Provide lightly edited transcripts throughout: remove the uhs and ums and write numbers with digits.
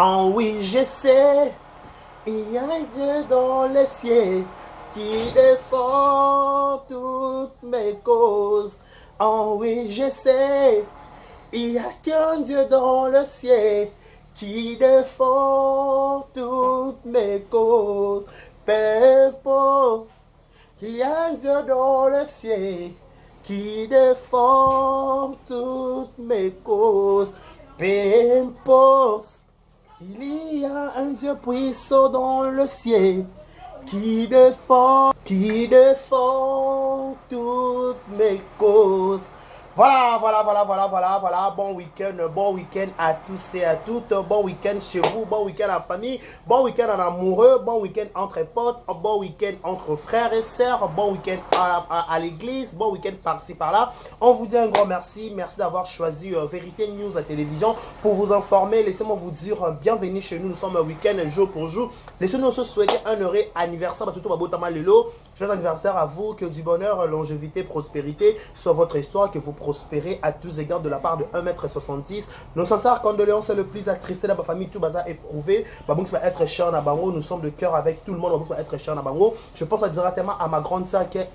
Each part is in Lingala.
En oui, je sais, il y a un Dieu dans les cieux qui défend toutes mes causes. En oui, je sais, il y a qu'un Dieu dans le ciel qui défend toutes mes causes. Peu importe, il y a un Dieu dans le ciel qui défend toutes mes causes. Peu importe, il y a un Dieu puissant dans le ciel qui défend toutes mes causes. Voilà, voilà, voilà, voilà, voilà, voilà. Bon week-end à tous et à toutes. Bon week-end chez vous, bon week-end en famille, bon week-end en amoureux, bon week-end entre potes, bon week-end entre frères et sœurs, bon week-end à l'église, bon week-end par-ci par-là. On vous dit un grand merci. Merci d'avoir choisi Vérité News à télévision pour vous informer. Laissez-moi vous dire bienvenue chez nous. Nous sommes un week-end jour pour jour. Laissez-nous se souhaiter un heureux anniversaire. Batuto babotama lelo. Joyeux anniversaire à vous. Que du bonheur, longévité, prospérité soit votre histoire. Que vous prospérez à tous égards de la part de 1m70. Nos sincères condoléances le plus attristé de ma famille, tout baza éprouvé. Babou va être cher na bango. Nous sommes de cœur avec tout le monde. Babou va être cher na bango. Je pense directement à ma grande sœur qui est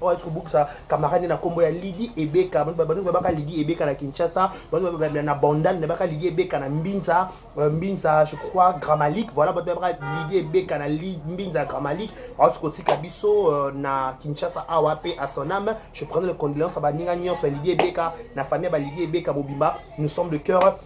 sa camarade na kombo ya Lydie Ebeka. Babou va Lydie Ebeka na Kinshasa. Babou na Bandal, na Lydie Ebeka na Mbinza, Mbinza, je crois Gramalik. Voilà, babou Lydie Ebeka na Mbinza Gramalik. Kotika biso na Kinshasa awa, paix à son âme. Je prends les condoléances à baninga nyonso Lydie Ebeka, na famille ba Lydie Ebeka mobimba. Nous sommes de cœur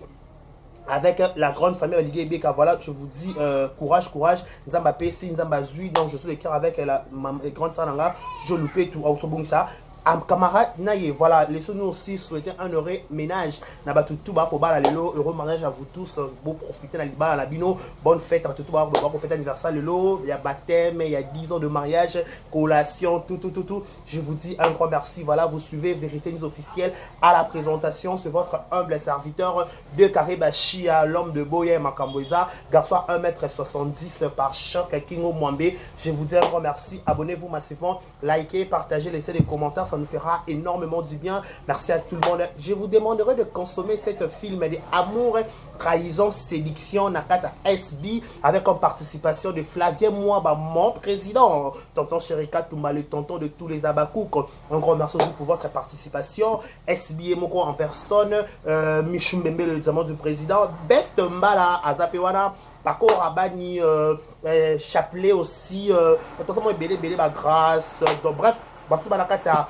avec la grande famille Lydie Ebeka. Voilà, je vous dis courage, courage. Nzambe apesi, Nzambe azui. Donc je suis de cœur avec la ma grande sœur na nga, je loupé tout ça. Am camarade naye. Voilà, laissez-nous aussi souhaiter un heureux ménage na batu tout ba ko bala lelo. Heureux mariage à vous tous, bon profiter na libala na bino, bonne fête à tout ba ba fête anniversaire lelo, il y a baptême, il y a 10 ans de mariage, collation, tout tout tout tout. Je vous dis un grand merci. Voilà, vous suivez Vérité News officielle. À la présentation, c'est votre humble serviteur de Karibashia, l'homme de Boye Makamboeza, garçon 1m70 par choc, Kingo Mwambe. Je vous dis un grand merci. Abonnez-vous massivement, likez, partagez, laissez des commentaires, ça nous fera énormément du bien. Merci à tout le monde. Je vous demanderai de consommer cette film de Amour, Trahison, Séduction, Nakata SB, avec en participation de Flavien Mwaba, mon président, tonton Sherika Toumba, le tonton de tous les Abakouk. Un grand merci aussi pour votre participation. SB et Moko en personne, Michou Mbembe, le diamant du président, Best Mbala, Azapewana, Paco Rabani, Chapelet aussi, ebele ebele ba grâce. Donc bref, bato bana kati ya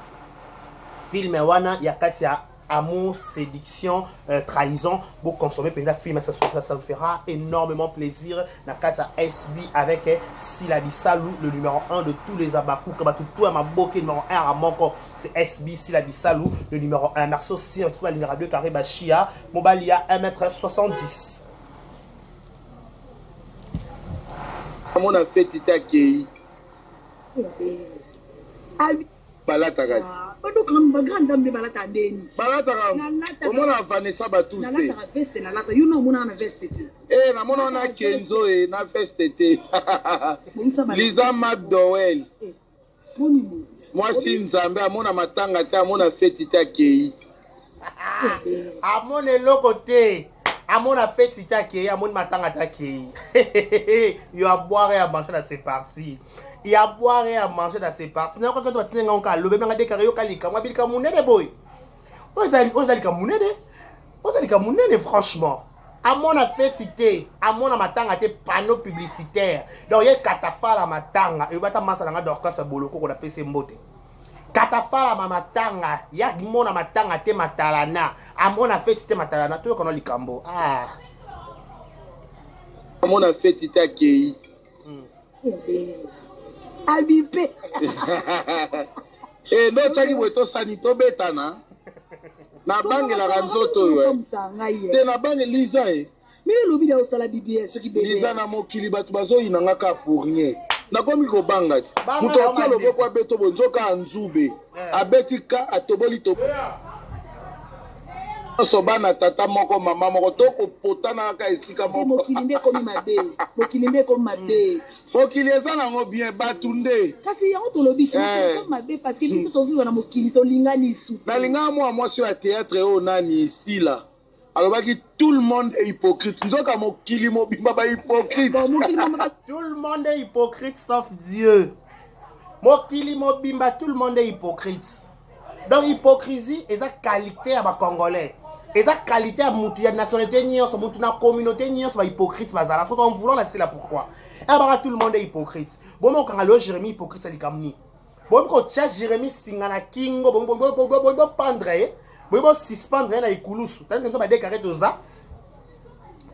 film wana ya kati ya Amour, Séduction, Trahison, vous consommez mpenza film, ça, ça, ça vous fera énormément plaisir. Na kati ya SB avec Sila Bisalou, le numéro 1 de tous les Abakou, comme tout tout ma boké numéro 1 à moko, c'est SB Sila Bisalou, le numéro 1. Merci aussi à tout le numéro 2 Carré Bachia, Mobalia 1m70. Amona feti te akei. Balataka ti. Badoka ba grande dame nde balata ndeni. Balataka. Omona Vanessa Batus te. Nalataka veste, nalata yo na omonaka na veste te. Eh, namona wana Kenzo e na veste te. Liza McDowell. Mwasi Nzambe amona matanga te, amona feti te akei. Amona eloko te. Amona feti te akei, amoni matanga te akei. Yo à boire et à manger dans c'est parti. Il y a à boire et à manger dans ces parties. Na yoka batinga nga nka lobe nga dekare yoka likamwa bilika munene boy. Ozali ka munene. Ozali ka munene franchement. Amona feti te, amona matanga te, panneau publicitaire. Donc ye katafala matanga, e bata masa nga Dorcas boloko ko na pese mbote. Katafala ma matanga, ya mona matanga te matalana. Amona feti te matalana, to kono likambo. Ah. Amona feti te akei. Abipe. Eh, ndo tiaki boye tosani tobetana. Nabangelaka nzoto oyo. Te nabange Liza e. Mimi lobi da osala BBS soki bebe. Liza na mokili bato bazoyina nga kaka pour rien. Nakomi kobanga ti. Moto atia loboko abeto bo nzoka anzube. Abeti ka atoboli to. Nyonso bana tata moko mama moko tokopotana kaka esika moko. Mokili nde ekomi mabe. Mokili nde ekomi mabe. Mokili eza nango bien bato nde. Kasi yango tolobi ti ekomi mabe parce que biso tovivre na mokili tolingani lisusu. Nalingaka mwa mwasi ya théâtre oyo nani Sila. Alobaki tout le monde est hypocrite, nzoka mokili mobimba ba hypocrite. Tout le monde est hypocrite sauf Dieu. Mokili mobimba, tout le monde est hypocrite. Donc hypocrisie eza qualité ya bacongolais, eza qualité ya mutu ya nationalité nyonso, mutu na communauté nyonso, bahypocrite bazala. Soki en voulant la pourquoi abaka tout le monde est hypocrite, bomi okanga lelo Jérémie hypocrite ya likambo nini? Bomi kotya Jérémie singa na kingo, bomi bopendre ye, bomi bosuspendre ye na ekulusu. Tandis biso badekare toza,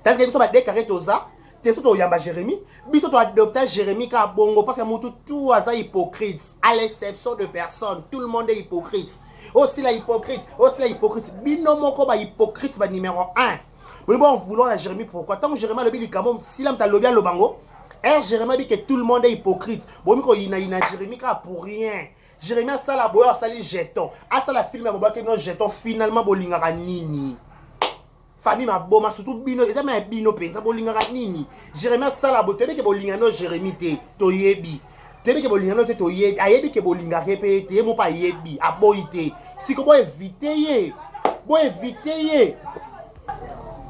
tandis biso badekare toza te. So toyamba Jérémie, biso toadopta Jérémie kaka bongo, parce que mutu tout aza hypocrite à l'exception de personne. Tout le monde est hypocrite. Osila hypocrite, osila hypocrite, bino moko bahypocrite ba numéro 1. Boyi bon vouloir na Jérémie pourquoi? Ntango Jérémie alobi likambo, sila moto alobi, alobango r. Jérémie abi que tout le monde est hypocrite, bomi koyinayina Jérémie kaka pour rien. Jérémie asala boyo, asali jeton, asala film ya bobaki no jeton. Finalement bolingaka nini, famille maboma? Surtout bino, eza ma ya bino mpenza, bolingaka nini? Jérémie asala boye, toyebi ke bolingaka no Jérémie te, toyebi, toyebi ke bolingaka no te, toyebi. Ayebi ke bolingaka ye mpe te, ye moko ayebi, aboyi te. Siko boevite ye, boevite ye,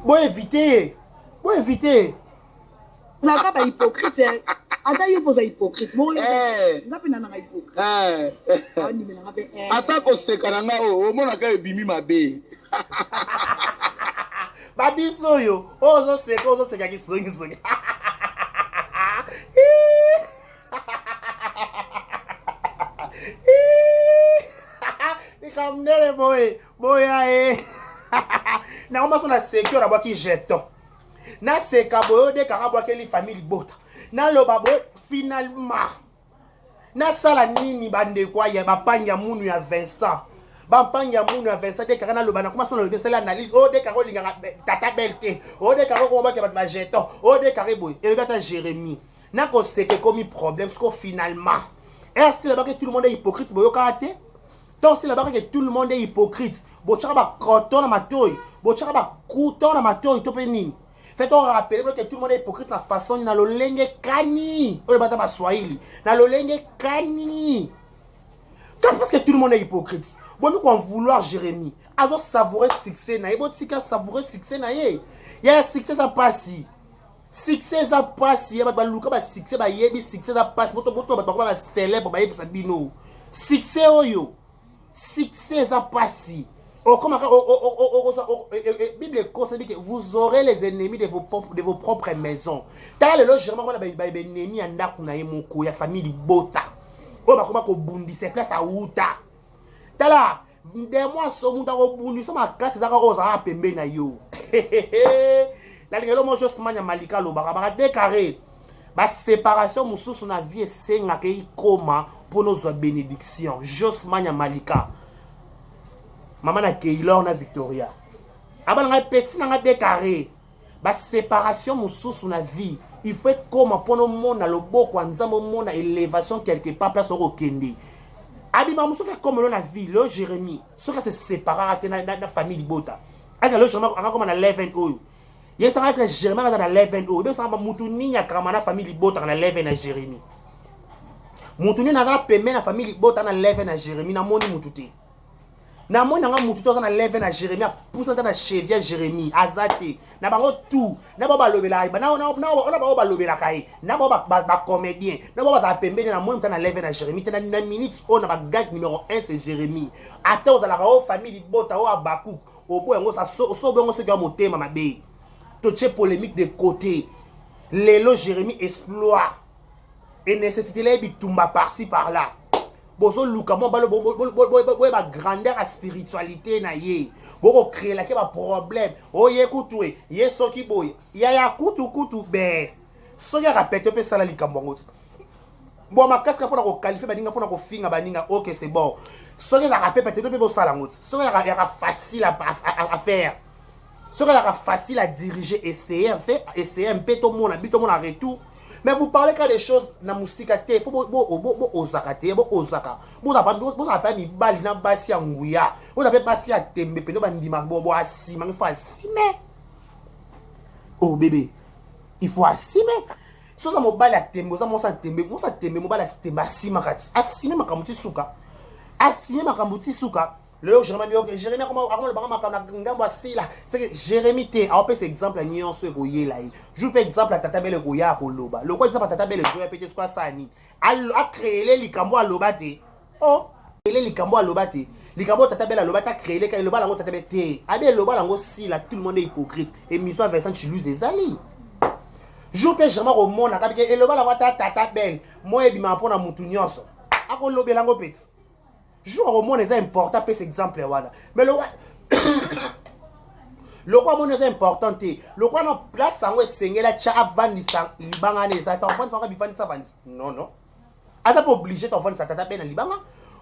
boevite ye, boevite ye. Nazalaka bahypocrite, ata yo mpo oza hypocrite moko, nga mpe nananga hypocrite, aondimelanga mpe. Ata koseka na nga oyo omonaka ebimi mabe. Babiso oyo, oyo ozoseka, ozoseka kisongisongi. Likambo ndele boye boya ye nango maso na seki oyo nabwaki jeton, naseka boye oyo dekaka abwakeli famille libota, naloba boye. Finalement nasala nini, bandeko ya bapangi ya munu ya Vincent, bampangi ya munu ya Vincent Dekaka? Naloba, nakoma so nalobi, esali analyse oyo Dekaka olingaka tata bele te, oyo Dekaka okoma bake bato bajeton, oyo Dekaka boye elobi ata Jérémie nakoseka ekomi problème. Siko finalement rc lobaki tout le monde est hypocrite, boyokaka te. Tant si lobaki que tout le monde est hypocrite, botyaka bacoton na matoi, botyaka bacouton na matoi to mpe nini? Fait on rappeler que tout le monde est hypocrite na façon, na lolenge kani oyo bata baswahili, na lolenge kani? Parce que tout le monde est hypocrite, bomi ko en vouloir Jérémie, azo savourer succès na ye. Botika savourer succès na ye. Ya succès eza pasi, succès eza pasi ya bato baluka basuccès, bayebi succès eza pasi. Boto bato bakoma bacélèbre, bayebisa bino succès oyo, succès eza pasi. Okomaka, Bible ekosa que vous aurez les ennemis de vos propres maisons. Tala lelo Jérémie akoma na baennemi ya ndako na ye moko, ya famille libota oyo bakoma kobundisa place awuta. Tala ndemo so moto akobundisa makasi ezaka oyo ozalaka pembeni na yo. Nalinga elo moko Josmania Malika alobaka baka décarré, baséparation mosusu na vie esengaka ekoma mpona ozwa bénédiction. Josmania Malika, mama na Keylor na Victoria, abana ngai, petit na ngai décarré, baséparation mosusu na vie il faut ekoma mpona omona loboko ya Nzambe, omona élévation quelque part place okokende. Abima mosusu ekoma lo na vie. Lelo Jérémie soki ase séparaka te na famille libota, aka lelo Jérémie akakoma na 11 oyo yesanga. Eske Jérémie akaza na 11 oyo ebesanga mutu nini akama na famille libotaka na 11 na Jérémie? Mutu nini aza na pembeni na famille libota na 11 na Jérémie? Namoni mutu te, namoni nanga mutu te aza na 11 na Jérémie, apusa ata na cheville ya Jérémie aza te. Na bango tout, na bao balobelaka, na bao balobelaka ye, na bao bacomédien, na bao bazala pembeni, namoni mutu na 11 na Jérémie te. Na minute oyo na bagag numéro 1 c'est Jérémie. Ata ozalaka oyo famille libota oyo Abakuk obo yango so bongo, soki ya motema mabe, totie polémique de côté. Lelo Jérémie exploit enécessité la ye bitumba par-ci par-là, bozoluka mwa balo boyeba grandeur ya spiritualité na ye, bokocréelaki baproblème oye kutu e ye soki boye yaya kutu kutu be soki arapete mpe esala likambo yango ti bon makasi kaka mpona koqualifier baninga, mpona kofinga baninga. Ok, c'est bon. Soki ezalaka pe pete mpe bosala yango ti soki ezalaka facile à faire, soki ezalaka facile à diriger, essayer fait, essayer mpe tomona bi tomona retour. Mais vous parlez ka des choses na mosika te. Fo boozaka te, boozaka, bozala mpe mibali na basi ya nguya, bozala mpe basi ya tembe pene bandima bo asima. Il faut asime, oh bébé, il faut asime. So oza mobali ya tembe, oza mwasi ya tembe, mwasi ya tembe, mobali ya tembe asimaka ti asime makambo ti suka, asime makambo ti suka. Lelo Jérémie abi Jérémie akoma akoma lobaka makambo na ngambo asila. C'est que Jérémie te aopesa exemple nyonso ekoyela ye. Jour pe exemple ya tata bele koya koloba. Lokwa exemple ya tata bele ezoya pe te soki asala nini. A créer likambo aloba te. Oh, ele likambo aloba te. Likambo tata bele aloba ta créer ka eloba lango tata bele te. Abe eloba lango sila tout le monde est hypocrite. Émission ya Vincent Chiluze ezali. Jour pe Jérémie akomona kabike eloba lango ata tata bele moyo ebimaka mpo na mutu nyonso. Akolobela yango petit. Jour akomona eza important apesa exemple wana. Mais lokwa lokwa amoni eza important te. Lokwa na place yango esengeli atya avandisa libanga wana eza ta avandisa kaka bivandisa avandisa. Non non. Aza mpe obligé te avandisa tata be na libanga.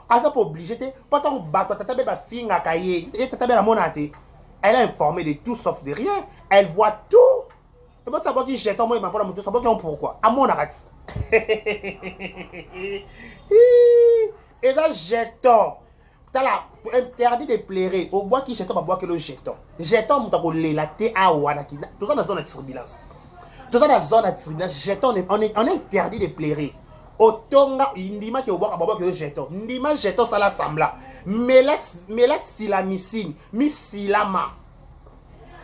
Aza mpe obligé te mpo ntango bato ya tata be bafingaka ye, ye tata be amonaka te. Elle est informée de tout sauf de rien. Elle voit tout. Eboti aboki jeton moyema mpona moto aboki yango pourquoi? Amonaka ti. Eza jeton. Tala, interdit de pleurer. Obwaki jeton, babwaki lo jeton. Jeton moto akolela te awa na kina. Toza na zone ya turbulence. Toza na zone ya turbulence. Jeton, on est interdit de pleurer. Otonga, ndima ke obwaka, babwaki yo jeton. Ndima jeton sala semblant. Mela, mela silamisine, misilama.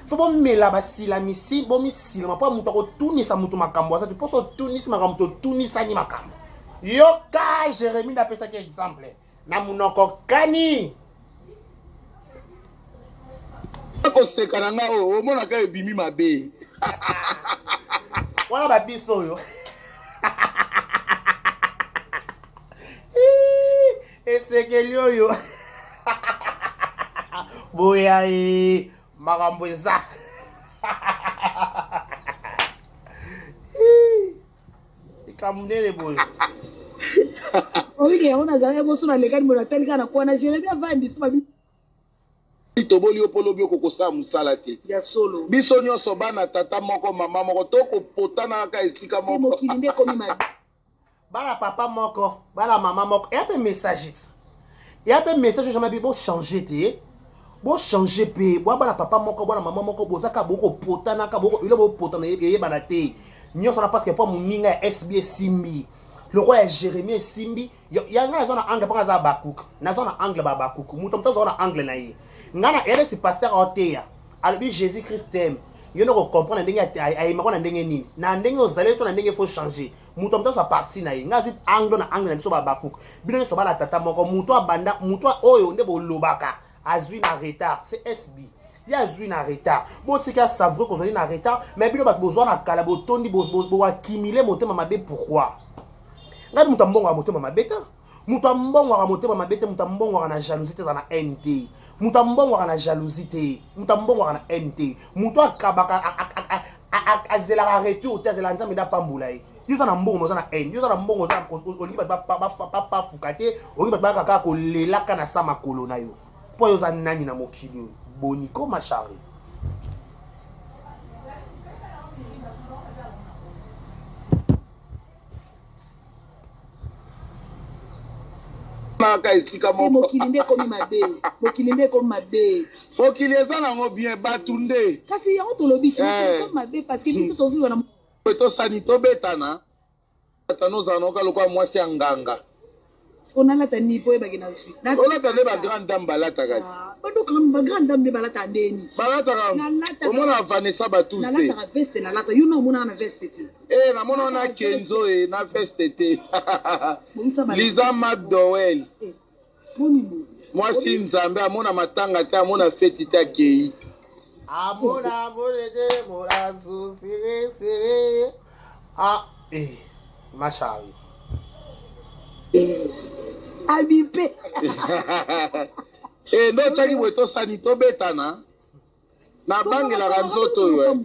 Fo bomela basilamisi, bomisilama mpo moto akotunisa moto makambo aza te. Mpo so otunisi makambo, totunisani makambo. Yoka Jérémie napesaki exemple na monoko kani. Koseka na nga oyo omonaka ebimi mabe. Wana babiso oyo. Esekeli oyo. Boya e makambo eza. Likambo nene boye. Oyike yango nazalaki boso nalekani boye natali kaka na kwana Jérémie avandi so babi toboli yo mpo lobi okokosala mosala te. Ya solo. Biso nyonso bana tata moko mama moko tokopotana kaka esika moko. Mokili nde ekomi mabe. Bana papa moko, bana mama moko. Eya pe message. Eya pe message jamais bi bo changer te. Bo changer pe, bo bana papa moko, bana mama moko, bozaka boko potana ka boko ilo bo potana eyebana te. Nyonso na parce que po muninga ya SB esimbi. Lokola ya Jérémie esimbi, ya nga naza na angle mpo naza Habacuc. Naza na angle ba Habacuc. Moto moto aza na angle na ye. Nga na ya neti pasteur aoteya. Alobi Jésus Christ t'aime. Yo nde comprendre ndenge ayemako na ndenge nini. Na ndenge ozali to na ndenge faut changer. Moto moto azwa parti na ye. Nga azwi angle na angle na biso ba Habacuc. Bino nyonso bana tata moko, moto abanda, moto oyo nde bolobaka azwi na retard, c'est SB. Ye azwi na retard. Botika savourer kozali na retard, mais bino bato bozwa na kala botondi boaccumuler motema mabe pourquoi? Ngai moto ambongaka motema mabe te. Moto ambongaka motema mabe te, moto ambongaka na jalousie te, eza na haine te. Moto ambongaka na jalousie te, moto ambongaka na haine te. Moto akabaka azelaka retour te, azelaka Nzambe nde apambola ye. Yo oza na mbongo, oza na haine. Yo oza na mbongo, olingi bato bapafuka te, olingi bato bayaka kaka kolelaka na sa makolo na yo. Po yo oza nani na mokili oyo? Boniko ma chérie. Kaka esika moko. Mokili nde ekomi mabe. Mokili nde ekomi mabe. Mokili eza nango bien, bato nde. Kasi yango tolobi ti mokili ekomi mabe parce que biso tovivre na tosani tobetana. Tata ozala noka lokola mwasi ya nganga. Siko nalata nini po oyebaki nazwi? Olata nde ba grande dame balataka ti. Badoka ba grande dame nde balataka ndeni. Balataka. Omona Vanessa Batous te. Nalataka veste nalata. Yo na omonaka na veste te. Eh namona na Kenzo e na veste te. Liza McDowell. Mwasi Nzambe amona matanga te amona feti te akei. Amona amona te mona sere sere. Ah eh ma chérie. Abipe. Eh ndo chaki boye tosani tobetana. Nabangelaka nzoto oyo.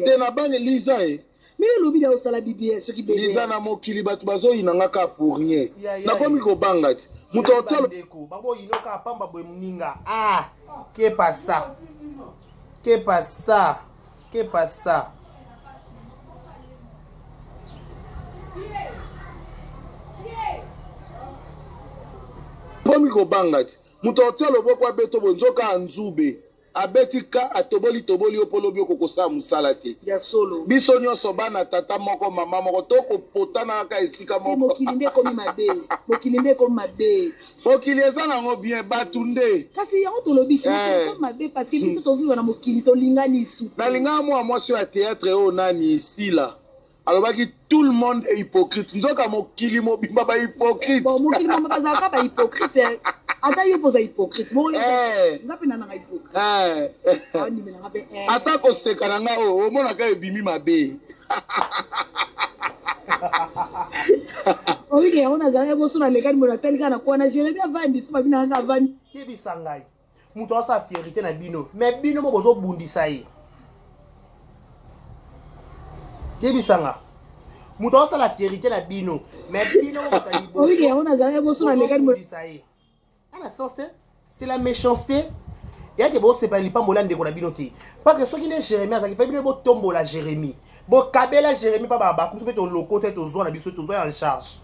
Te nabange Liza e. Mais olobi da osala BBS soki bebe. Liza na mokili bato bazoyina nga kaka pour rien. Nakomi kobanga ti. Moto otia ndeko baboyino kaka pamba boye moninga. Ah, que passa? Que passa? Que passa? Komi kobanga ti. Moto otia loboko abeto boye nzoka nzube. Abeti ka atoboli toboli yo mpo lobi okokosala mosala te. Ya solo. Biso nyonso bana tata moko mama moko tokopotana kaka esika moko. Mokili nde ekomi mabe. Mokili nde ekomi mabe. Mokili eza nango bien batu nde. Kasi yango tolobi ti mokili ekomi mabe parce que biso tovivre na mokili tolingani lisusu. Nalingaka mwa mwasi oyo ya theatre oyo nani Sila. Alobaki tout le monde est hypocrite nzoka mokili mobimba ba hypocrite. Bon mokili mobimba bazalaka ba hypocrite eh. Ata yo mpo oza hypocrite bongo yo eh. nga mpe nananga hypocrite eh. Andimela nga mpe eh. Ata koseka na nga oyo omonaka ebimi mabe. Oyike yango nazalaki boso nalekani boye natali kaka na kwana Jeremie avandi so babi nanga avandi. Yebisa ngai moto asala fierité na bino mais bino mo bozobundisa ye. Yebisa nga moto asala fierité na bino mais bino mo bato ya Oyike yango nazalaki boso nalekani boye bozobundisa ye. Ana sens te, c'est la méchanceté. Yake bosepela lipambola ndeko na bino te. Parce que soki nde Jérémie azalaki, fai bino botombola Jérémie. Bokabela Jérémie pa babakusu mpe tolokota tozwa na biso tozwa en charge.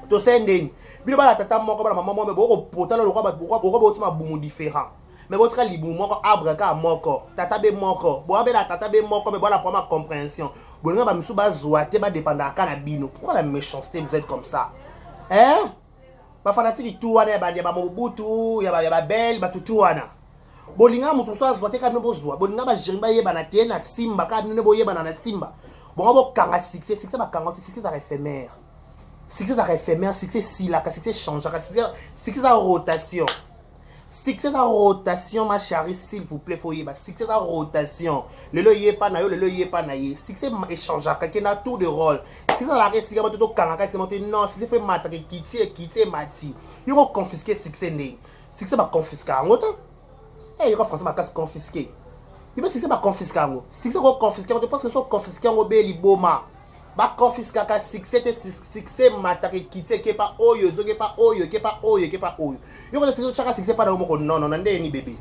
Tosala ndeni. Bino bana tata moko bana mama moko bokopotana lokola bokoti mabumu différent. Mais botika libumu moko arbre kaka moko, tata be moko, boabela tata be moko mais bwana problème ya compréhension. Bolinga ba misu bazwa te ba dépendaka kaka na bino. Pourquoi la méchanceté vous êtes comme ça? Hein? Ba fanatique tout wana ya ba ya ba Mobutu, ya ba ya ba Belle, ba tout wana. Bolinga mutu mosusu azwa te kaka bino bozwa. Bolinga ba Jérémie bayebana te na Simba kaka bino boyebana na Simba. Bongo bokanga succès, succès bakanga te, succès ezalaka éphémère. Succès ezalaka éphémère, succès esilaka, succès echangeaka, succès succès eza rotation. Succès eza rotation ma chérie, s'il vous plaît, faut yeba. Succès eza rotation. Lelo yepa na yo, lelo yepa na ye. Succès échangeaka ke na tour de rôle. Succès ezalaka esika bato tokangaka esika bato non, succès faut emataka ekiti ekiti emati. Yo ko confisquer succès ndenge. Succès ba confisquer yango te. Eh yo ko français makasi confisquer. Yo succès ba confisquer yango. Succès ko confisquer yango te parce que so confisquer yango be liboma. Ba confisquaka succès te, succès mataka ekiti ekepa oyo ezongi epa oyo ekepa oyo ekepa oyo. Yo ko succès chaka succès pa na yo moko non non na ndeni bébé.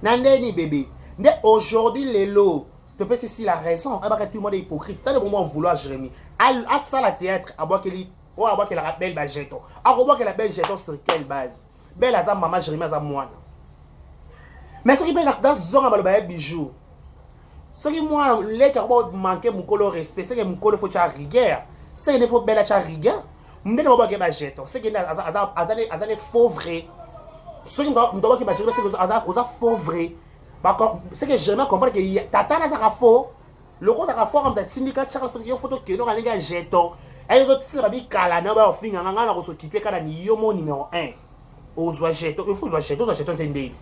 Na ndeni bébé. Nde aujourd'hui lelo topesi si la raison abaka tout le monde est hypocrite. Tala bongo en vouloir Jérémie. Al asala théâtre abwakeli oyo abwakelaka belle ba jeton. Akobwakela belle jeton sur quelle base? Belle aza mama Jérémie aza mwana. Mais soki pe na zonga baloba ya bijou. Soki mwana leki akoba manquer mokolo respect, c'est que mokolo faut tia rigueur. C'est que faut belle tia rigueur. Ndene babwake ba jeton, c'est que aza aza aza aza ne faux vrai. Soki moto abwaki ba jeton, c'est que aza oza faux vrai. C'est que Jérémie comprendre que tata nazaka faux. Lokola azaka faux comme tindika tshaka yo photo keno ka ndenge ya jeton. Ayo to tisela bikala na ba ofinga nga na ko s'occuper kana ni yo mo numéro 1. Ozwa jeton, il faut ozwa jeton, ozwa jeton te ndeni.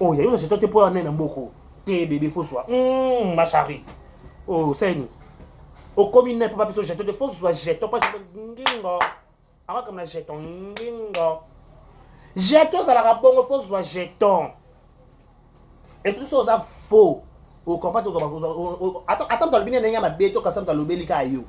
Oh ya yo ozwa jeton te po na mboko. Te bébé faut zwa. Ma chérie. Oh seni. Okomi ne papa biso jeton te faut zwa jeton pa ngingo. Akaka na jeton ngingo. Jeton ezalaka bongo faut zwa jeton. Et surtout soki oza faux, okomprendre ata ata moto alobi ndenge ya mabe to kasi moto alobeli kaka yo.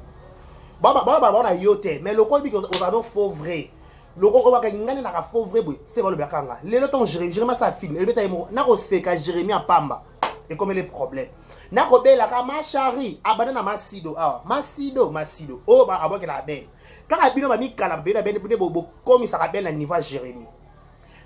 Ba ba ba na yo te, mais lokola oyebi oza no faux vrai. Loko oyo baka ngani naka faux vrai boye, se balobelaka nga. Lelo ntango Jérémie, Jérémie asala film, elobeta ye moko, nakoseka Jérémie ya pamba. Ekomeli problème. Nakobelaka ma chérie, abanda na masido awa. Masido, masido. Oyo ba abwakelaka belle. Kaka bino ba mikala bena bene bene bokomisaka belle na niveau ya Jérémie.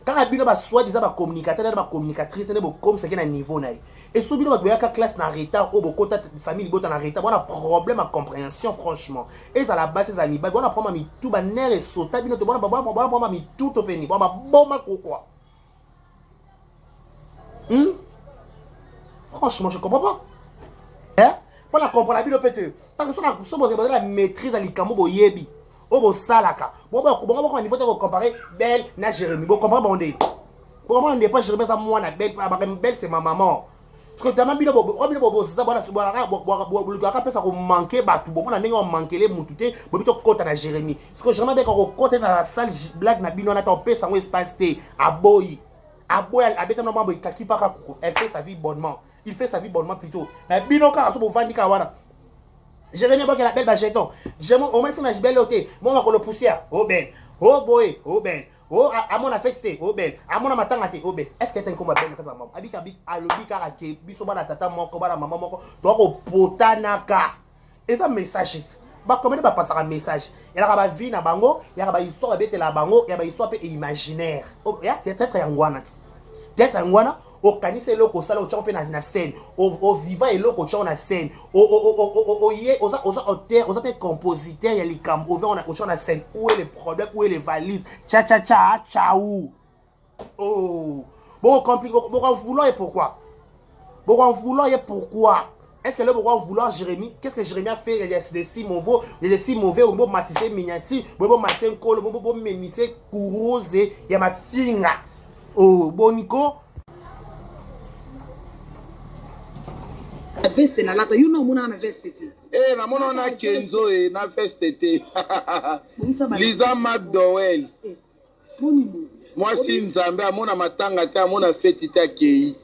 Kaka bino ba soi-disant ba communicateur na ba communicatrice nde bokomisaki na niveau na ye. Et so bino bato boyaka classe na retard oyo bokota famille libota na retard, bona problème ya compréhension franchement. Ezala basi ezala mibali, bona problème ya mitu ba nerf esota bino te, bona bona bona problème ya mitu to peni, bona baboma kokwa. Franchement, je comprends pas. Hein? Pour la comprendre bino peut te. Parce que so so boza la maîtrise ya likambo boyebi. Oyo bosalaka. Bo bo bongo boko niveau te ko comparer Belle na Jérémie. Bo comprendre bonde. Bo comprendre nde pas Jérémie za mwana Belle, ba Belle c'est ma maman. Parce que tama bino bo bino bo boza bwana bwana bo bo pesa ko manquer batu bo mona ndenge wa manquer le mutu te, bo bito kota na Jérémie. Parce que Jérémie beka ko kota na la salle blague na bino na ta pesa ngo espace te. Aboyi. Aboyi abeta na mambo ekaki paka kuku. Elle fait sa vie bonnement. Il fait sa vie bonnement plutôt. Mais bino kaka so bovandi kaka wana. Jérémie abwakela belle ba jeton. Jérémie omoni funa belle ote. Mo makolo poussière. Oh belle. Oh boy, oh belle. Oh amona fête te, oh belle. Amona matanga te, oh belle. Est-ce que t'as une belle kati mama? Abika bi alobi kaka ke biso bana tata moko bana mama moko to ko potanaka. Eza message. Ba comédie ba passaka message. Yaka ba vie na bango, yaka ba histoire betela bango, ya ba histoire pe imaginaire. Oh ya théâtre ya ngwana. Théâtre ya ngwana. Okanisa eloko osala, otiango mpe na scène, oviva eloko, otiango na scène, oye oza auteur, oza mpe compositeur ya likambo, otiango na scène. Où est le problème? Où est les valises? Tcha tcha tcha tchao. Oh, boko boko vouloir et pourquoi? Boko vouloir et pourquoi? Est-ce que le boko vouloir Jérémie? Qu'est-ce que Jérémie a fait? Il y a des si mauvais, il y a des si mauvais, bo matise minyati, bo matise nkolo, bo memise kuruze ya mafinga. Oh, boniko. Veste nalata, yo na omonaka na veste te. Eh, namona na Kenzo e na veste te. Liza McDowell. Eh, boni boye? Mwasi Nzambe, amona matanga te, amona feti te, akei.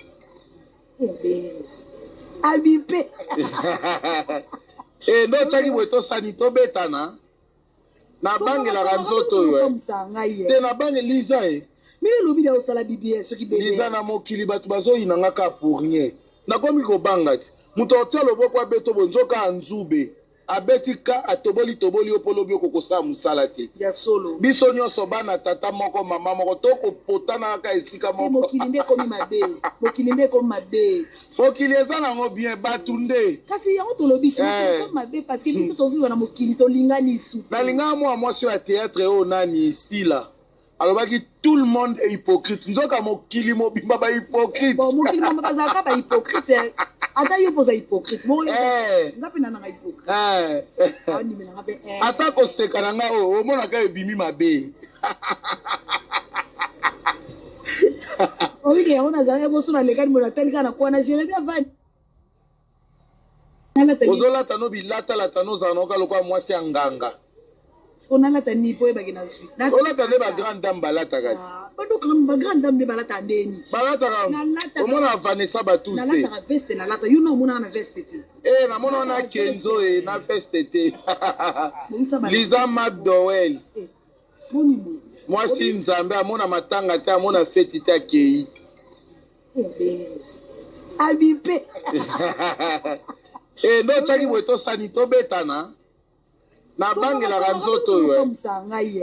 Abi mpe. E nde otyaki boye, tosani tobetana, nabangelaka nzoto oyo te, nabange Liza e. Mimi olobi da osala BBS soki bebe. Liza, na mokili bato bazoyina nga kaka pour rien. Nakomi kobanga ti moto akotia loboko abeto boye, nzoka anzube abeti ka atoboli toboli yo mpo lobi okokosala mosala te. Ya solo. Biso nyonso bana tata moko, mama moko, tokopotana kaka esika moko. Mokili nde ekomi mabe, mokili nde ekomi mabe. Mokili eza nango bien, bato nde. Kasi yango tolobi ti ekomi mabe parce que biso tovivre na mokili, tolingani lisu. Nalingaka mwa mwasi oyo ya théâtre oyo, nani, Sila, alobaki tout le monde est hypocrite, nzoka mokili mobimba bahypocrite. Bon, mokili mobimba bazalaka bahypocrite. Ata yo mpo oza hypocrite, nga mpe nananga hypocrite. Aondimelanga mpe. Ata koseka na nga oyo omonaka ebimi mabe. Oyike yango nazalaki boso, nalekani boye, natali kaka na kwana Jérémi avandi. Ozolata no bilatalata, nozala naoka lokola mwasi ya nganga. Siko nalata nini mpo oyebaki nazwi? Olata nde bagrande dame balataka ti. Badoka bagrande dame nde balata ndeni? Balataka. Omona Vanessa Batus te? Nalataka veste nalata, yo na omonaka na veste te. E namona na Kenzo e na veste te. Liza McDowell. Boni boye? Mwasi Nzambe, amona matanga te, amona feti te, akei. Abi mpe. E nde otyaki boye, tosani tobetana, nabangelaka nzoto oyo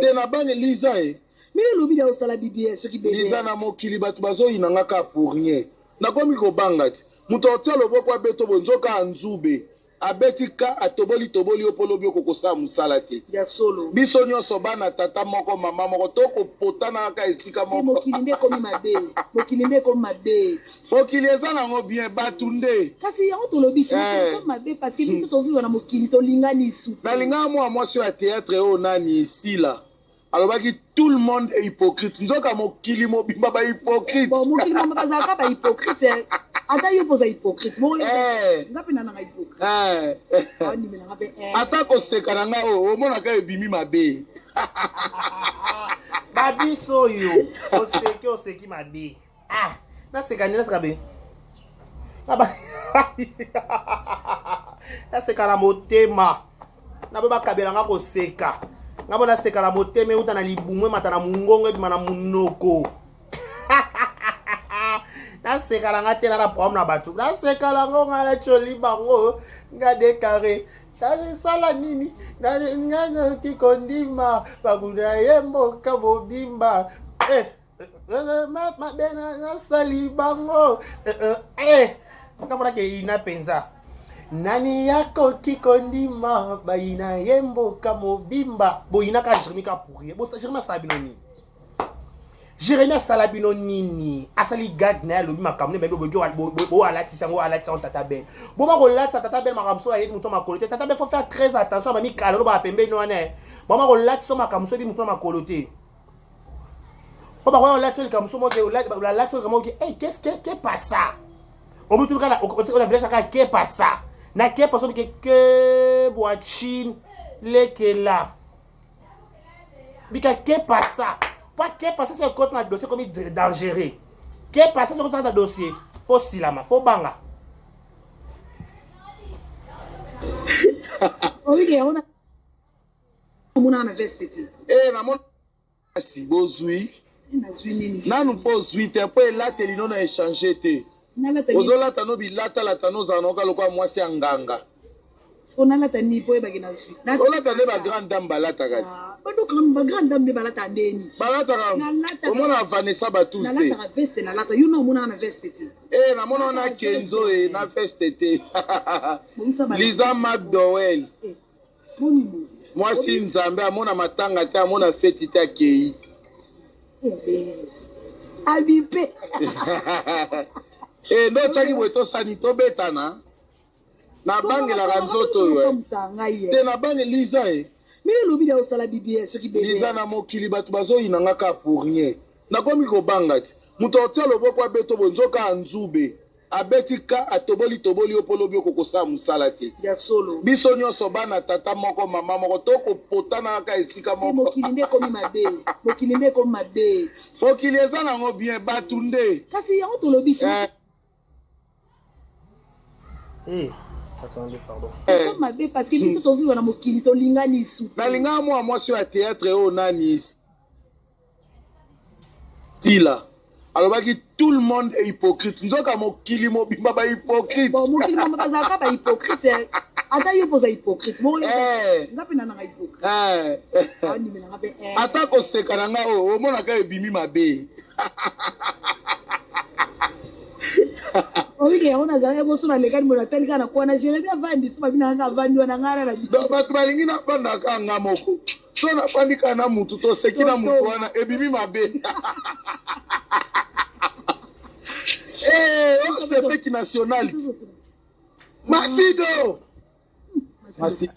te, nabange Liza e. Mimi olobi da osala BBS soki bebe. Liza, na mokili bato bazoyina nga kaka pour rien. Nakomi kobanga ti moto akotia loboko abeto boye, nzoka anzube abeti ka atoboli toboli yo mpo lobi okokosala mosala te. Ya solo. Biso nyonso bana tata moko, mama moko, tokopotana kaka esika moko. Mokili nde ekomi mabe, mokili nde ekomi mabe. Mokili eza nango bien, bato nde. Kasi yango tolobi ti ekomi mabe parce que biso tovivre na mokili, tolingani lisu. Nalingaka mwa mwasi oyo ya théâtre oyo, nani, Sila, alobaki tout le monde est hypocrite, nzoka mokili mobimba bahypocrite. Bon, mokili mobimba bazalaka bahypocrite. Ata yo mpo oza hypocrite, nga mpe nananga hypocrite. Aondimelanga mpe. Ata koseka na nga oyo omonaka ebimi mabe. Babiso oyo oseki, oseki mabe. Ah, naseka nini? Naseka be, naseka na motema na bo bakabela koseka nga mpo naseka na motema, euta na libumu, emata na mongongo, ebima na monoko. Naseka na nga te, na problème na bato. Naseka nango nga nacoli bango nga dekare, nasala nini? Nga noki kondima bakuna ye mboka mobimba. Eh, mabe nasali bango, nga monake ina mpenza. Nani akoki kondima bayina ye mboka mobimba? Boyinaka Jérémi ka pour ye. Jérémi asala bino nini? Jérémi asala bino nini? Asali gag na ye, alobi makambo nde bayebi. Boyoki boalatisa yango, alatisa yango tata Bel. Boma kolatisa tata Bel makambo so ayebi moto makolo te. Tata Bel, faut faire très attention. Bamikala no baa pembeni wana, boma kolatisa makambo so yebi moto na makolo te, mpo bakoya kolatisa likambo so moke, olatisa likambo moke. Hey, qu'est-ce que que pasa? Omituka na village kaka ke pasa na ke pasa ke ke bwachin lekela bika ke pasa po ke pasa. So ekoti na dossier, komi dangereux. Ke pasa so ekoti na dossier, faut silama, faut banga. Oyike yango omonaka na veste te. E namona kasi bozwi. Nazwi nini? Nanu mpo ozwi te, mpo elateli no na échange te. Ozolata no bilatalata, nozala naoka lokola mwasi ya nganga. Siko nalata nini mpo oyebaki nazwi? Olata nde bagrande dame balataka ti. Ah, badoka bagrande dame nde balataka ndeni? Balataka. Omona Vanessa Batus te? Nalataka veste, nalata yo na omonaka na veste te. E namona wana Kenzo e na veste te. Liza McDowell eh, mwasi Nzambe amona matanga te, amona feti te, akei. Eh, abipe. E nde otyaki boye, tosani tobetana. Nabangelaka nzoto oyo eh. Te, nabange Liza e. Mimi olobi da osala BBS soki bebe. Liza, na mokili bato bazoyina nga kaka pour rien. Nakomi kobanga ti moto akotia loboko abeto boye, nzoka anzube abeti ka atoboli toboli yo mpo lobi okokosala mosala te. Ya solo. Biso nyonso bana tata moko, mama moko, tokopotana kaka esika moko. Mokili nde ekomi mabe, mokili nde ekomi mabe. Mokili eza nango bien, bato nde. Kasi yango tolobi. Eh. Hey, attendez, pardon. Eh. Mabe parce que biso tovivre na mokili tolingani lisu. Nalingaka mwa mwasi oyo ya théâtre oyo nani, Tila, alobaki tout le monde est hypocrite. Nzoka mokili mobimba bahypocrite. Bon, mokili mobimba bazalaka bahypocrite. Ata yo mpo oza hypocrite. Eh. Nga mpe nananga hypocrite. Eh. Andimelanga mpe eh. Ata koseka na nga oyo omonaka ebimi mabe. Oyike yango nazalaki boso nalekani boye, natali kaka na kwana Jérémi avandi so babi nanga avandi wana ngai na Donc bato balingi nafanda kaka nga moko. So nafandi kaka na mutu, toseki na mutu wana, ebimi mabe. Eh, oyo sepeki national. Masido, Masido.